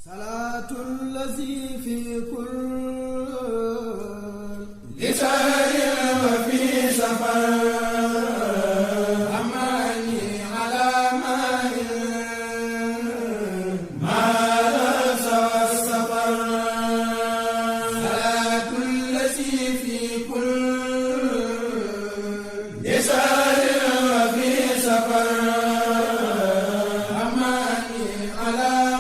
صلاة الذي في كل لسان وفي سفر أماني على ماء ما سوى السفر صلاة الذي في كل لسان وفي سفر أماني على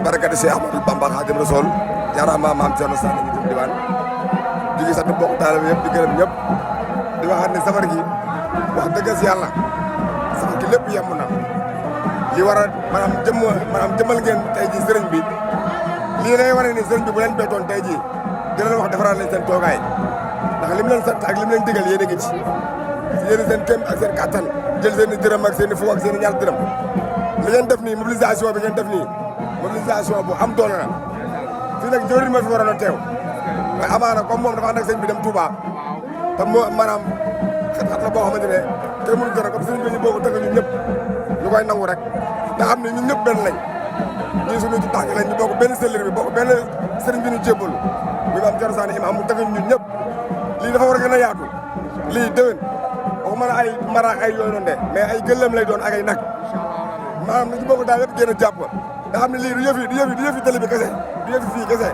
barakati Cheikh Ahmadou Bamba Khadim Rasoul jaaraama maam Thierno Sall ñu jëm diwaan di ngi sant mbokk taalibe yëpp di gërëm ñëpp di waxaat ne safar gi wax dëgg si yàlla safar gi lépp yemb na li war a maanaam jëmmal ngeen tey ji sëriñ bi lii lay wane ni sëriñ bi bu leen beetoon tey ji dina leen wax defaraat leen seen toogaay ndax lim leen sant ak lim leen digal yéen a ngi ci yéen seen kéem ak seen kattan jël seen i dërëm ak seen i fukk ak seen i ñaar dërëm li ngeen def nii mobilisation bi ngeen def nii mobilisation bu am doole la fii nag jëwriñ ma fi waroon a teew mais amaana comme moom dafa ànd ak sëñ bi dem Touba te maanaam xat-xat la boo xamante ne kenn mënu dara comme sëñ bi ñu bokk tënk ñun ñëpp ñu koy nangu rek nga xam ne ñun ñëpp benn lañ ñii suñu ci tànk lañ ñu bokk benn sëllir bi bokk benn sëriñ bi ñu jébbalu bi maam Thierno Sall imam mu tënk ñun ñëpp lii dafa war a gën a yaatu lii déwén waxuma la ay maraak ay yooyu noonu de mais ay gëlëm lay doon ak ay nag maanaam na ci bokk daal yëpp gën a jàpp nga xam ne lii du yëfi télé bi kese du yëfi fii kese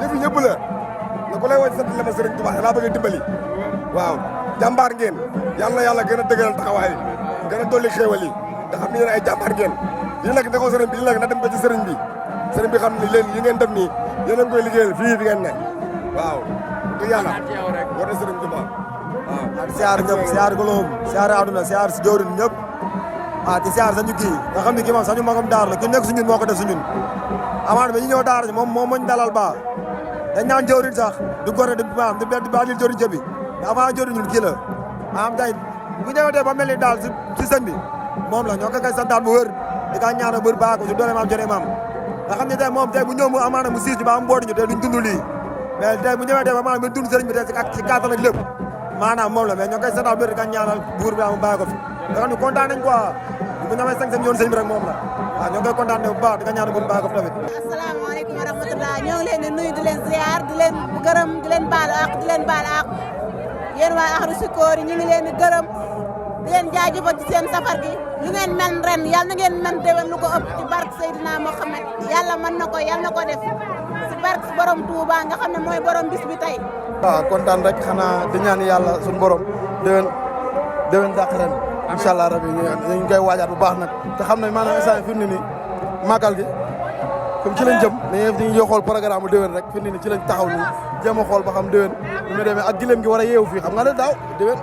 yëfi ñëpp la na ku lay wàcc sant la ma sëriñ Tuubaa laa bëgg a dimbali waaw jàmbaar ngeen yàlla na yàlla gën a dëgëral taxawaay gën a dolli xéewal yi nga xam ne yéen ay jàmbaar ngeen lii nag da ko sëriñ bi lii nag na dem ba ci sëriñ bi xam ne leen li ngeen def nii yéen a ngi koy liggéeyal fii fi ngeen ne waaw du yàlla war na Sëriñ Tuubaa waaw siyaar ñëpp siyaar goloom siyaar aduna siyaar si jawrin ñëpp di siyaar sañu kii nga xam ne kii moom sañu magam daar la ki nekk si ñun moo ko def si ñun amaana ba ñu ñëw daara moom moo ñu dalal ba dañ naan jawrin sax du gore di baalil jawrin jëbi mais avant jawrin ñun kii la maanaam tey bu ñëwee tey ba mel ni daal si sëñ bi moom la ñoo ko koy santaat bu wër di ka ñaanal bër baa ko si doole maam jone maam nga xam ne tey moom tey bu ñëw mu amaana mu siis ñu ba am mbootu ñu tey duñ dund lii mais tey bu ñëwee tey ba maanaam mu dund sëriñ bi tey si kàttan ak lépp maanaam moom la mais ñoo koy santaat bër di ka ñaanal buur bi am bàyyi ko fi nga xam ne kontaan nañ quoi bu ñamee sañ yoon sëñ bi rek moom la waaw ñoo koy kontaan ne bu baax di ka ñaanal buur bàyyi ko fi tamit asalaamaaleykum wa rahmatulah ñoo ngi leen di nuyu di leen ziar di leen gërëm di leen baal ak di leen baal ak yéen waa Ahlu Sikoor yi ñu ngi leen di gërëm di leen jaajëfal ci seen safar gi lu ngeen mel ren yàlla na ngeen mën déwén lu ko ëpp ci barke Seydina Mohamed yàlla mën na ko yàlla na ko def ci barke borom Touba nga xam ne mooy borom bis bi tey. waaw kontaan rek xanaa di ñaan yàlla suñu borom déwén dàq ren incha allah rabi ñu ngi koy waajaat bu baax nag te xam ne maanaam instant fi mu ne nii màggal gi comme ci lañ jëm dañuy xool programme bu déwén rek fi mu ne nii ci lañ taxaw nii jéem a xool ba xam déwén bu ñu demee ak gileem gi war a yeewu fii xam nga ne daaw déwén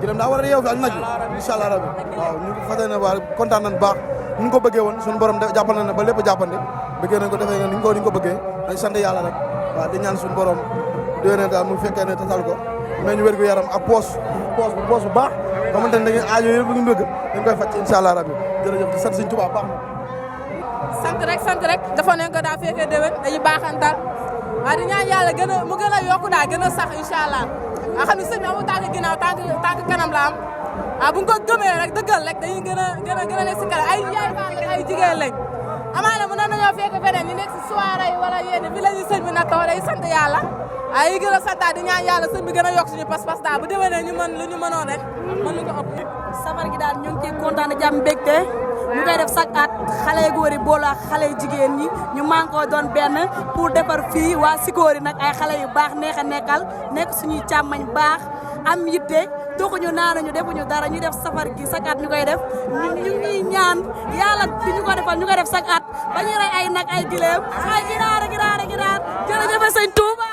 gileem daa war a yeewu fi ak nag incha allah rabi waaw ñu fas yéene waa kontaan nañ baax ñu ko bëggee woon suñu borom jàppal na ne ba lépp jàppandi bëggee nañ ko defee nga ni ñu ko bëggee dañ sant yàlla rek waaw di ñaan suñu borom déwén daal mu fekkee ne tasal ko mais ñu wér gu yaram ak poos bu baax xamante ne da ngeen aajo yëpp lu ñu bëgg dañ koy faj incha allah rabi jërëjëf di sant Sëñ Tuubaa baax na sant rek dafa ne ko daa fekkee déwén dañuy baaxantal waaye di ñaan yàlla mu gën a yokku daal gën a sax incha allah nga xam ne sëñ bi amul tànk ginnaaw tànk kanam la am bu ñu ko gëmee rek dëggal rek dañuy gën a nekk si kanam ay yaay faal lañ ay jigéen lañ amaana mën nañoo fekk feneen ñu nekk si soirée yi wala yéen fi la ñu sëñ bi nattoo day sant yàlla ay yi gën a santaat di ñaan yàlla sëñ bi gën a yokk suñu pas-pas daal bu déwénee ñu mën lu ñu mënoon rek mën lu ko ëpp safar gi daal ñu ngi ciy kontaan di jàmm mbégte ñu koy def chaque at xale yu góor yi booloo ak xale yu jigéen ñi ñu man koo doon benn pour defar fii waa Sikoor yi nag ay xale yu baax neex a nekkal nekk suñuy càmmañ baax am yitte tuxuñu naanuñu defuñu dara ñu def safar gi chaque at ñu koy def ñu ngi ñaan yàlla di ñu ko defal ñu koy def chaque at ba ñu rey ay nag ay gileem ay giraar jërëjëf sëñ Touba